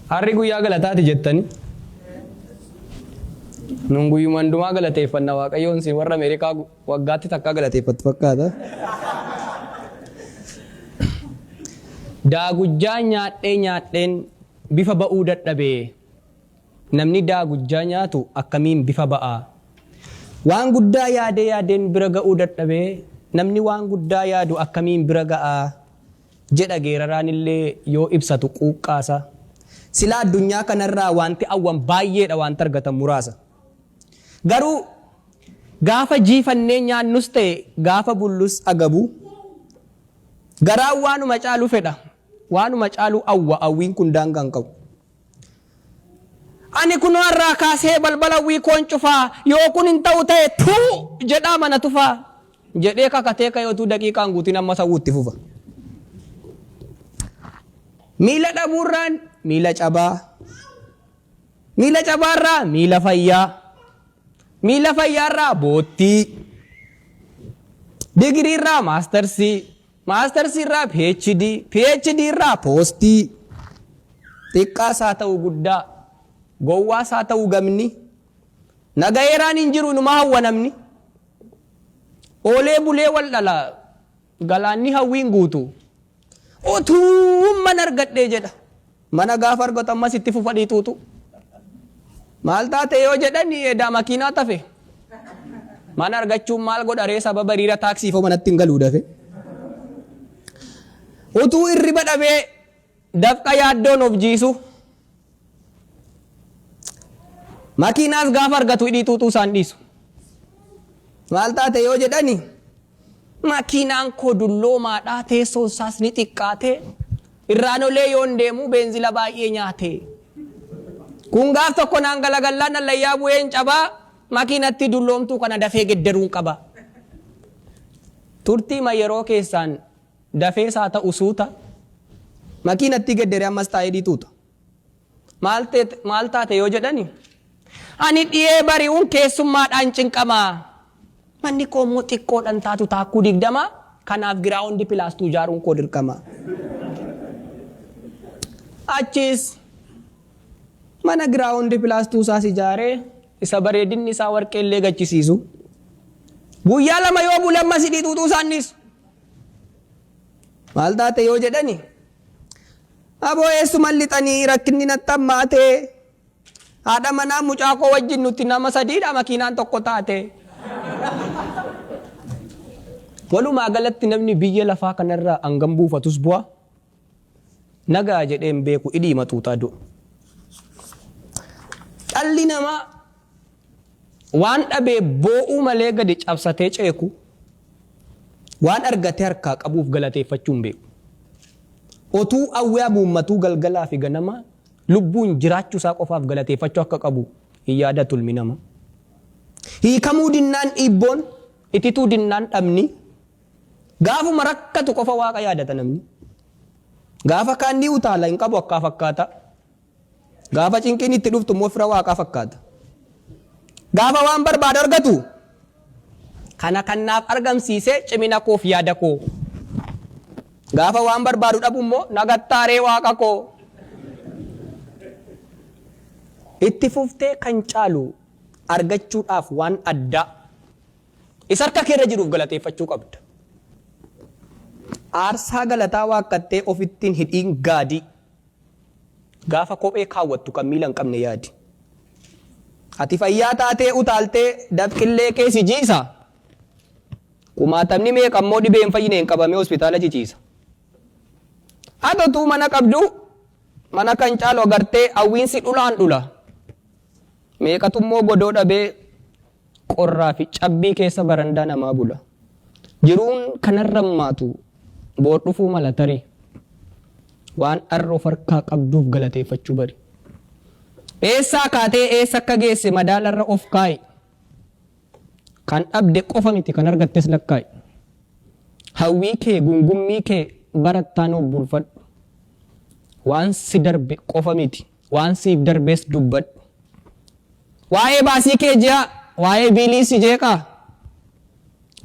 Har'i guyyaa galataati jettani. Nun guyyuma hundumaa galateeffanna Waaqayyoon siin warra Ameerikaa waggaatti takkaa galateeffattu fakkaata. Daagujjaa nyaadhee nyaadheen bifa ba'uu dadhabee. Namni daagujjaa nyaatu akkamiin bifa ba'a? Waan guddaa yaadee yaadeen bira ga'uu dadhabee namni waan guddaa yaadu akkamiin bira ga'a? Jedha geeraraan illee yoo ibsatu quuqqaasa. Silaa addunyaa kanarraa wanti hawwan baay'eedha wanti argatan muraasa. Garuu gaafa jiifannee nyaannus ta'e gaafa bullus agabu garaan waanuma caalu fedha. Waanuma caalu hawwa hawwiin kun daangaa hin qabu. Ani kunoo har'aa kaasee balbala hawwii koon cufaa yoo kun hin ta'u ta'e tuu jedhaa mana tufaa jedhee kakatee ka'ee utuu daqiiqaan guutiin ammas hawwuu itti fufa. Miila dhabuurraan miila cabaa. Miila cabaarraa miila fayyaa. Miila fayyaarraa boottii. Digiriirraa maastarsii. Maastarsiirraa PhD. PhD irraa poostii. Xiqqaas haa ta'u guddaa. Gowwaas haa ta'u gamni. Nagayeeraan hin jiru inuma hawwa namni. Oolee bulee wal dhala. Galaanni hawwiin guutu. Utuu mana argadhee jedha. Mana gaafa argatu ammas itti fufa dhiixuutu. Maal taate yoo jedhan edaa makiinaa tafe. Mana argachuun maal godha ree sababa hiriira taaksiifoo manatti hin galuu dafe. Utuu hirriba dhabee dafqa yaaddoon of jiisu. Makiinaas gaafa argatu hidhii xuuxuu isaan dhiisu. Maal taate yoo jedhani makiinaan koo dulloomaadhaa teessoon isaas ni xiqqaate irraan olee yoon deemu beenzila baay'ee nyaate. Kun gaaf tokko naan galagallaan allayyaa bu'een cabaa makiinatti dulloomtuu kana dafee geddaruun qaba. Turtiima yeroo keessaan dafees haa ta'u suuta makiinatti geddaree ammas taa'ee hidhii xuuxa. Maal taate yoo jedhani ani dhiyee bari'uun keessummaadhaan cinqama. Manni koo immoo xiqqoodhaan taatu taakkuu 20 kanaaf giraawundi pilaastuu ijaaruun koo dirqama. Achis mana giraawundi pilaastuu isaas ijaaree isa bareedinni isaa warqee illee gachisiisu. Guyyaa lama yoo bule ammas hidhii xuuxuu isaan dhiisu. Maal taate yoo jedhani aboo eessuman lixanii rakkinni natti hammaate haadha manaa mucaa koo wajjin nuti nama sadiidha makiinaan tokko taate. Walumaa galatti namni biyya lafaa kanarraa hangam buufatus bu'a nagaa jedhee hin beeku hidhii maxuuxaa du'a. Dhalli namaa waan dhabee boo'uu malee gadi cabsatee ceeku waan argatee harkaa qabuuf galateeffachuu hin beeku. Otuu hawwee hamuummatuu galgalaa fi ganama lubbuun jiraachuu isaa qofaaf galateeffachuu akka qabu hin yaadatu ilmi namaa. Hiikamuu dinnaan dhiibboon, itituu dinnaan dhabni, gaafuma rakkatu qofa waaqa yaadata namni. Gaafa kaan ni utaala hin qabu akkaa fakkaata. Gaafa cinqiin itti dhuftu immoo fira waaqaa fakkaata. Gaafa waan barbaadu argatu kana kan naaf argamsiise cimina koof yaada koo. Gaafa waan barbaadu dhabu immoo nagattaaree waaqa koo. Itti fuftee kan caalu argachuudhaaf waan addaa isa harka keerra jiruuf galateeffachuu qabda. Aarsaa galataa waakkattee ofittiin hidhiin gaadii. Gaafa kophee kaawwattu kan miila hin qabne yaadi. Ati fayyaa taatee utaaltee dafqillee kee si jiisa. Kumaatamni meeqa immoo dhibee hin fayyineen qabamee hospitaala ciciisa. Ati utuu mana qabdu mana kan caalu agartee hawwiinsi dhulaan dhula. Meeqatu immoo godoo dhabee qorraa fi cabbii keessa barandaa namaa bula. Jiruun kanarra hammaatu boor dhufuu mala tarii. Waan har'a of harkaa qabduuf galateeffachuu bari. Eessaa kaatee eessa akka geesse madaalarra of kaa'i. Kan dhabde qofa miti kan argattes lakkaa'i. Hawwii kee gungummii kee barattaan of bulfadhu. Waan si darbe qofa miti waan siif darbes dubbadhu. Waa'ee baasii kee ji'a waa'ee biilii si jeeqaa?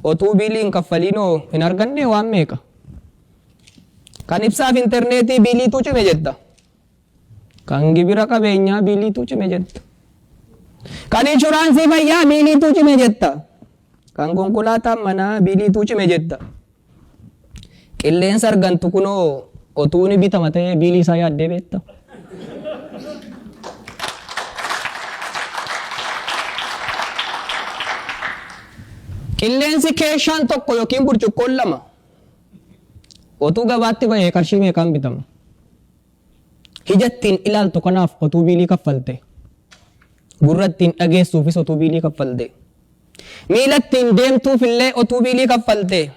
Otuu biilii hin kaffaliinoo hin arganne waan meeqa? Kan ibsaaf intarneetii biiliitu cime jetta. Kan gibira qabeenyaa biiliitu cime jetta. Kan inshuraansii fayyaa biiliitu cime jetta. Kan konkolaataan manaa biiliitu cime jetta. Qilleensa argantu kunoo otuu ni bitama ta'ee biilii isaa yaaddee beekta. Qilleensi keeshaan tokko yookiin burcuqqoon lama otuu gabaatti bahee qarshii meeqaan bitama? Ija ittiin ilaaltu kanaaf otuu biilii kaffalte. Gurra ittiin dhageessuufis otuu biilii kaffalte. Miila ittiin deemtuuf illee otuu biilii kaffalte.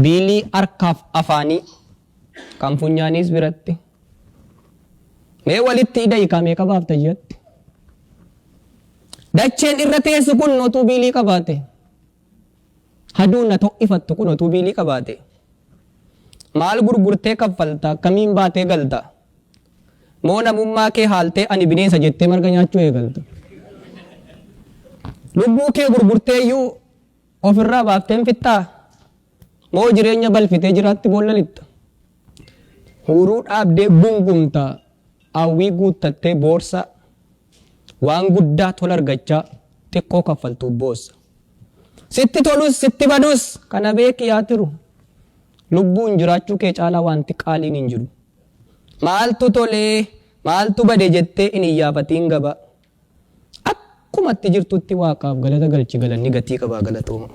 Biilii harkaaf afaanii kan funyaaniis biratti. Mee walitti ida'i kaa meeqa baafta ji'atti? Dacheen irra teessu kun otuu biilii qabaate. Haduun na to'ifattu kun otuu biilii qabaate. Maal gurgurtee kaffalta? Akkamiin baatee galta? Moo namummaa kee haaltee ani bineensa jettee marga nyaachuu eegalta? Lubbuu kee gurgurtee iyyuu ofirraa baaftee hin fixxaa? Moo jireenya balfitee jiraatti boolla lixxa? Huuruu dhaabdee gungumta, hawwii guuttattee boorsa, waan guddaa tola argachaa xiqqoo kaffaltuuf boossa. Sitti tolus sitti badus kana beeki yaa tiru. Lubbuun jiraachuu kee caalaa wanti qaaliin hin jiru. Maaltu tolee maaltu bade jettee hin iyyaafatiin gabaa. Akkumatti jirtutti Waaqaaf galata galchi, galanni gatii qabaa. Galatooma.